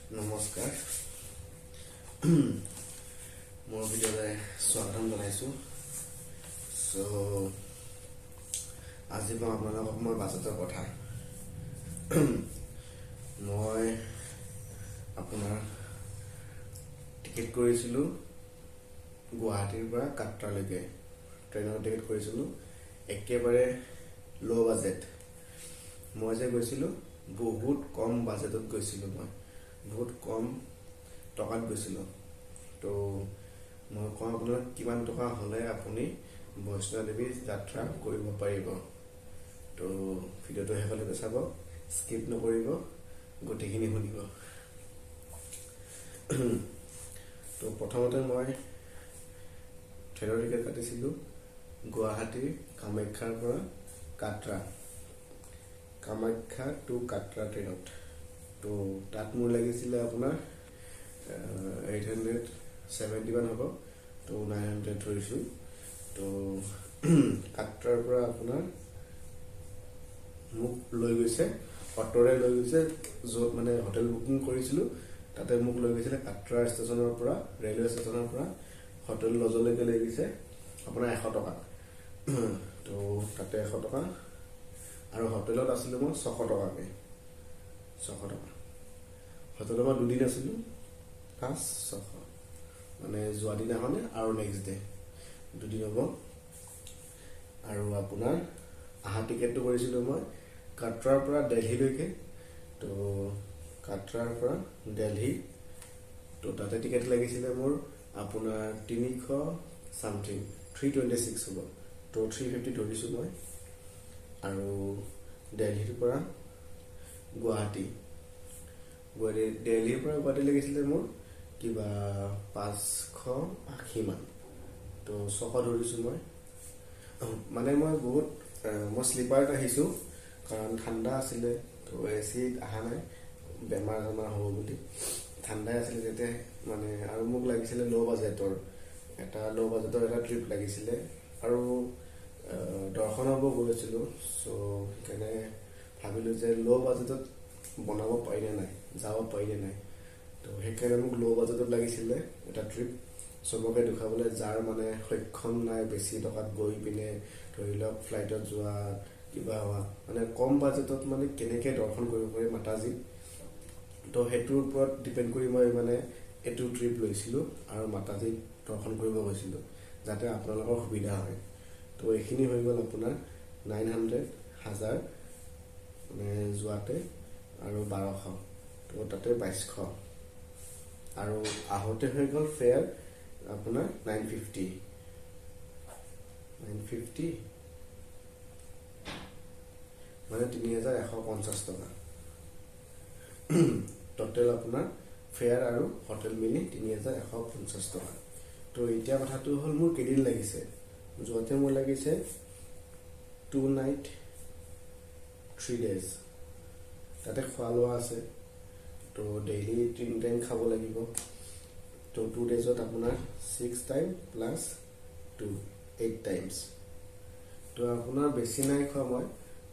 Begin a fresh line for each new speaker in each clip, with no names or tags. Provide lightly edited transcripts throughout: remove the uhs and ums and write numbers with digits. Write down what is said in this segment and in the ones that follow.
নমস্কাৰ, মোৰ ভিডিঅ'লৈ স্বাগতম জনাইছোঁ। চ' আজি কওঁ আপোনালোকক মই বাজেটৰ কথা। মই আপোনাৰ টিকেট কৰিছিলোঁ গুৱাহাটীৰ পৰা কাটৰালৈকে, ট্ৰেইনৰ টিকেট কৰিছিলোঁ একেবাৰে ল' বাজেট। মই যে গৈছিলোঁ, বহুত কম বাজেটত গৈছিলোঁ, মই বহুত কম টকাত গৈছিলোঁ। তো মই কওঁ আপোনাক কিমান টকা হ'লে আপুনি বৈষ্ণদেৱী যাত্ৰা কৰিব পাৰিব। তো ভিডিঅ'টো শেষলৈকে চাব, স্কিপ নকৰিব, গোটেইখিনি শুনিব। তো প্ৰথমতে মই ট্ৰেইনৰ টিকেট কাটিছিলোঁ গুৱাহাটীৰ কামাখ্যাৰ পৰা কাটৰা, কামাখ্যা টু কাটৰা ট্ৰেইনত। তো তাত মোৰ লাগিছিলে আপোনাৰ 870 মান হ'ব, তো 900 ধৰিছোঁ। তো কাটৰাৰ পৰা আপোনাৰ মোক লৈ গৈছে, অ'টোৰে লৈ গৈছে, য'ত মানে হোটেল বুকিং কৰিছিলোঁ তাতে মোক লৈ গৈছিলে। কাটৰা ষ্টেচনৰ পৰা, ৰেলৱে ষ্টেচনৰ পৰা হোটেল লজলৈকে লৈ গৈছে আপোনাৰ 100 টকা। তো তাতে 100 টকা আৰু হোটেলত আছিলোঁ মই 600 টকাকৈ, 600 টকা। হোটেলত মই দুদিন আছিলোঁ, প্লাছ 600, মানে যোৱা দিনাখনে আৰু নেক্সট ডে দুদিন হ'ব। আৰু আপোনাৰ অহা টিকেটটো কৰিছিলোঁ মই কাটৰাৰ পৰা দেলহিলৈকে। তো কাটৰাৰ পৰা দেলহি, তো তাতে টিকেট লাগিছিলে মোৰ আপোনাৰ 300 চামথিং, 326 হ'ব, তো 350 ধৰিছোঁ মই। আৰু দেলহিৰ পৰা গুৱাহাটী, গুৱাহাটী, দেলহিৰ পৰা গুৱাহাটী লাগিছিলে মোৰ কিবা 580 মান, তো 600 ধৰিছোঁ মই। মানে মই বহুত মই শ্লিপাৰত আহিছোঁ, কাৰণ ঠাণ্ডা আছিলে, তো এ চিত অহা নাই বেমাৰ চেমাৰ হ'ব বুলি। ঠাণ্ডাই আছিলে তেতিয়া মানে। আৰু মোক লাগিছিলে ল' বাজেটৰ এটা ট্ৰিপ লাগিছিলে আৰু দৰ্শন হ'ব গৈ আছিলোঁ। চ' সেইকাৰণে ভাবিলোঁ যে ল' বাজেটত বনাব পাৰিনে নাই, যাব পাৰিনে নাই। তো সেইকাৰণে মোক ল' বাজেটত লাগিছিলে এটা ট্ৰিপ, চবকে দেখুৱাবলৈ, যাৰ মানে সক্ষম নাই বেছি টকাত গৈ পিনে, ধৰি লওক ফ্লাইটত যোৱা কিবা হোৱা, মানে কম বাজেটত মানে কেনেকৈ দৰ্শন কৰিব পাৰি মাতাজী। তো সেইটোৰ ওপৰত ডিপেণ্ড কৰি মই মানে এইটো ট্ৰিপ লৈছিলোঁ আৰু মাতাজীক দৰ্শন কৰিব গৈছিলোঁ, যাতে আপোনালোকৰ সুবিধা হয়। তো এইখিনি হৈ গ'ল আপোনাৰ 900, হাজাৰ মানে যোৱাতে আৰু 1200, তো তাতে 2200। আৰু আহোঁতে হৈ গ'ল ফেয়াৰ আপোনাৰ 950, 950 মানে 3150 টকা ট'টেল। আপোনাৰ ফেয়াৰ আৰু হোটেল মিলি 3150 টকা। তো এতিয়া কথাটো হ'ল, মোৰ কেইদিন লাগিছে যোৱাতে? মোৰ লাগিছে 2 নাইট 3 ডেজ। তাতে খোৱা লোৱা আছে, তো ডেইলি তিনি টাইম খাব লাগিব। তো 2 ডেজত আপোনাৰ 6 time plus 2, 8 times। তো আপোনাৰ বেছি নাই খোৱা মই।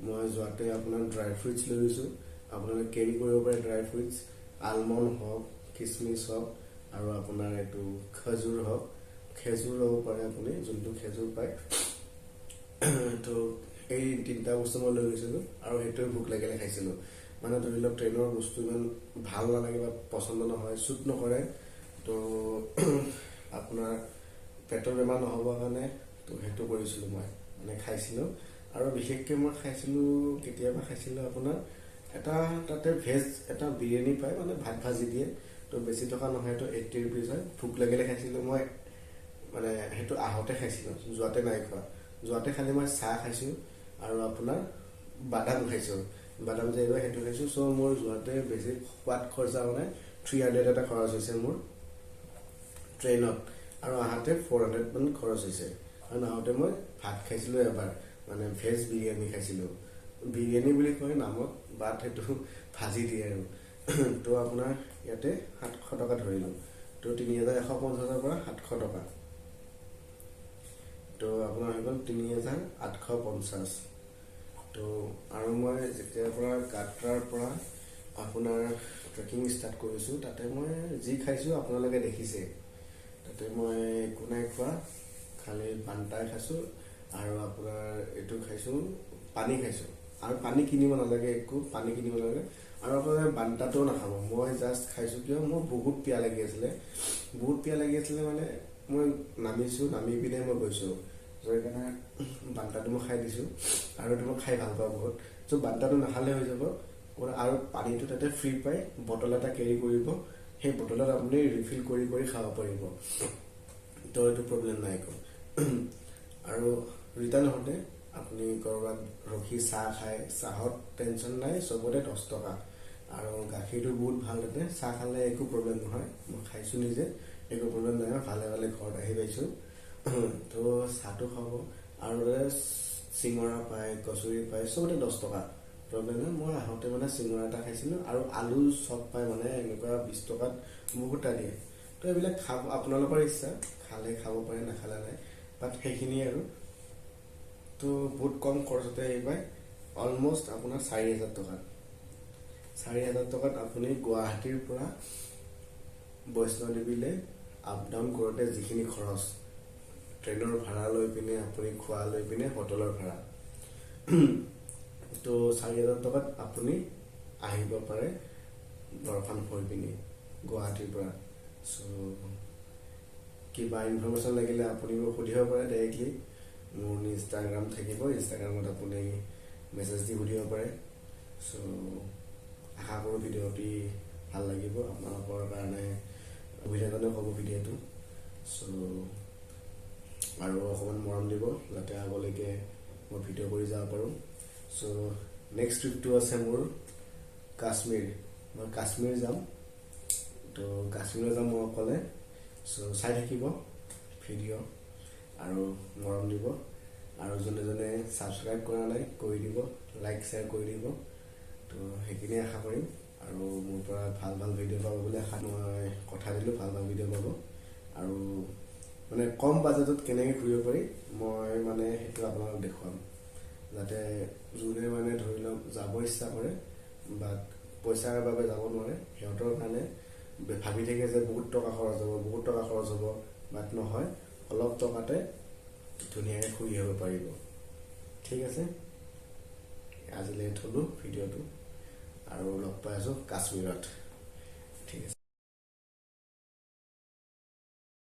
মই যোৱাতে আপোনাৰ ড্ৰাই ফ্ৰুইটছ লৈ গৈছোঁ। আপোনালোকে কেৰি কৰিব পাৰে ড্ৰাই ফ্ৰুইটছ, আলমণ্ড হওক, খিচমিচ হওক আৰু আপোনাৰ এইটো খজুৰ হওক, খেজুৰ ল'ব পাৰে আপুনি, যোনটো খেজুৰ পায়। তো এই তিনিটা বস্তু মই লৈ গৈছিলোঁ আৰু সেইটোৱে ভোক লাগিলে খাইছিলোঁ। মানে ধৰি লওক ট্ৰেইনৰ বস্তু ইমান ভাল নালাগে বা পচন্দ নহয়, চুট নকৰে। তো আপোনাৰ পেটৰ বেমাৰ নহ'বৰ কাৰণে তো সেইটো কৰিছিলোঁ মই, মানে খাইছিলোঁ। আৰু বিশেষকৈ মই খাইছিলোঁ, কেতিয়াবা খাইছিলোঁ আপোনাৰ এটা তাতে ভেজ এটা বিৰিয়ানী পায়, মানে ভাত ভাজি দিয়ে। তো বেছি টকা নহয়, তো 80 ৰুপিজ হয়। ভোক লাগিলে খাইছিলোঁ মই, মানে সেইটো আহোঁতে খাইছিলোঁ, যোৱাতে নাই খোৱা। যোৱাতে খালি মই চাহ খাইছোঁ আৰু আপোনাৰ বাদাম খাইছোঁ, বাদাম যে এইবাৰ সেইটো খাইছোঁ। চ' মোৰ যোৱাতে বেছি খোৱাত খৰচা মানে 300 এটা খৰচ হৈছে মোৰ ট্ৰেইনত আৰু আহোঁতে 400 মান খৰচ হৈছে। কাৰণ আহোঁতে মই ভাত খাইছিলোঁ এবাৰ, মানে ভেজ বিৰিয়ানী খাইছিলোঁ। বিৰিয়ানী বুলি কয় নামত, বাট সেইটো ভাজি দিয়ে আৰু। তো আপোনাৰ ইয়াতে 700 টকা ধৰিলোঁ। তো 3150ৰ পৰা 700 টকা, তো আপোনাৰ হৈ গ'ল 3850। তো আৰু মই যেতিয়াৰ পৰা কাটৰাৰ পৰা আপোনাৰ ট্ৰেকিং ষ্টাৰ্ট কৰিছোঁ। তাতে মই যি খাইছোঁ আপোনালোকে দেখিছে। তাতে মই একো নাই খোৱা, খালি বান্তাই খাইছোঁ আৰু আপোনাৰ এইটো খাইছোঁ, পানী খাইছোঁ। আৰু পানী কিনিব নালাগে, একো পানী কিনিব নালাগে। আৰু আপোনালোকে বান্তাটোও নাখাব। মই জাষ্ট খাইছোঁ কিয়, মোৰ বহুত পিয়াহ লাগি আছিলে, বহুত পিয়াহ লাগি আছিলে। মানে মই নামিছোঁ, নামি পিনে মই গৈছোঁ। চ' সেইকাৰণে বান্তাটো মই খাই দিছোঁ আৰু এইটো মই খাই ভাল পাওঁ বহুত। চ' বান্তাটো নাখালে হৈ যাব। আৰু পানীটো তাতে ফ্ৰী পায়। বটল এটা কেৰি কৰিব, সেই বটলত আপুনি ৰিফিল কৰি কৰি খাব পাৰিব। তো এইটো প্ৰব্লেম নাই একো। আৰু ৰিটাৰ্ণ হওঁতে আপুনি ক'ৰবাত ৰখি চাহ খায়, চাহত টেনশ্যন নাই, চবতে 10 টকা আৰু গাখীৰটো বহুত ভাল। তাতে চাহ খালে একো প্ৰব্লেম নহয়। মই খাইছোঁ নিজে, একো প্ৰব্লেম নাই। মই ভালে ভালে ঘৰত আহি পাইছোঁ। তো চাহটো খাব আৰু তাতে চিঙৰা পায়, কচুৰি পায়, চবতে 10 টকা, প্ৰব্লেম নাই। মই আহোঁতে মানে চিঙৰা এটা খাইছিলোঁ আৰু আলু চপ পায়, মানে এনেকুৱা 20 টকাত বহুতটা দিয়ে। তো এইবিলাক খাব আপোনালোকৰ ইচ্ছা, খালে খাব পাৰে, নাখালে নাই। বাট সেইখিনিয়ে আৰু। তো বহুত কম খৰচতে আহি পায়। অলমষ্ট আপোনাৰ 4000 টকাত, 4000 টকাত আপুনি গুৱাহাটীৰ পৰা বৈষ্ণদেৱীলৈ আপ ডাউন কৰোঁতে যিখিনি খৰচ, ট্ৰেইনৰ ভাড়া লৈ পিনে, আপুনি খোৱা লৈ পিনে, হোটেলৰ ভাড়া, তো 4000 টকাত আপুনি আহিব পাৰে দৰ্শন হৈ পিনি গুৱাহাটীৰ পৰা। চ' কিবা ইনফৰমেশ্যন লাগিলে আপুনি মোক সুধিব পাৰে ডাইৰেক্টলি। মোৰ ইনষ্টাগ্ৰাম থাকিব, ইনষ্টাগ্ৰামত আপুনি মেছেজ দি সুধিব পাৰে। চ' আশা কৰোঁ ভিডিঅ'টি ভাল লাগিব, আপোনালোকৰ কাৰণে সুবিধাজনক হ'ব ভিডিঅ'টো। চ' আৰু অকণমান মৰম দিব যাতে আগলৈকে মই ভিডিঅ' কৰি যাব পাৰোঁ। চ' নেক্সট ট্ৰিপটো আছে মোৰ কাশ্মীৰ। মই কাশ্মীৰ যাম। তো কাশ্মীৰ যাম মই অকলে। চ' চাই থাকিব ভিডিঅ' আৰু মৰম দিব। আৰু যোনে যোনে ছাবস্ক্ৰাইব কৰা নাই, কৰি দিব, লাইক শ্বেয়াৰ কৰি দিব। তো সেইখিনিয়ে আশা কৰিম আৰু মোৰ পৰা ভাল ভাল ভিডিঅ' পাব বুলি আশা, মই কথা দিলোঁ, ভাল ভাল ভিডিঅ' পাব। আৰু মানে কম বাজেটত কেনেকৈ ঘূৰিব পাৰি, মই মানে সেইটো আপোনালোক দেখুৱাম, যাতে যোনে মানে ধৰি লওক যাব ইচ্ছা কৰে বাট পইচাৰ বাবে যাব নোৱাৰে, সিহঁতৰ কাৰণে, ভাবি থাকে যে বহুত টকা খৰচ হ'ব, বহুত টকা খৰচ হ'ব, বাট নহয়, অলপ টকাতে ধুনীয়াকৈ ঘূৰি আহিব পাৰিব। ঠিক আছে, আজিলৈ থলোঁ ভিডিঅ'টো আৰু লগ পাই আছোঁ কাশ্মীৰত।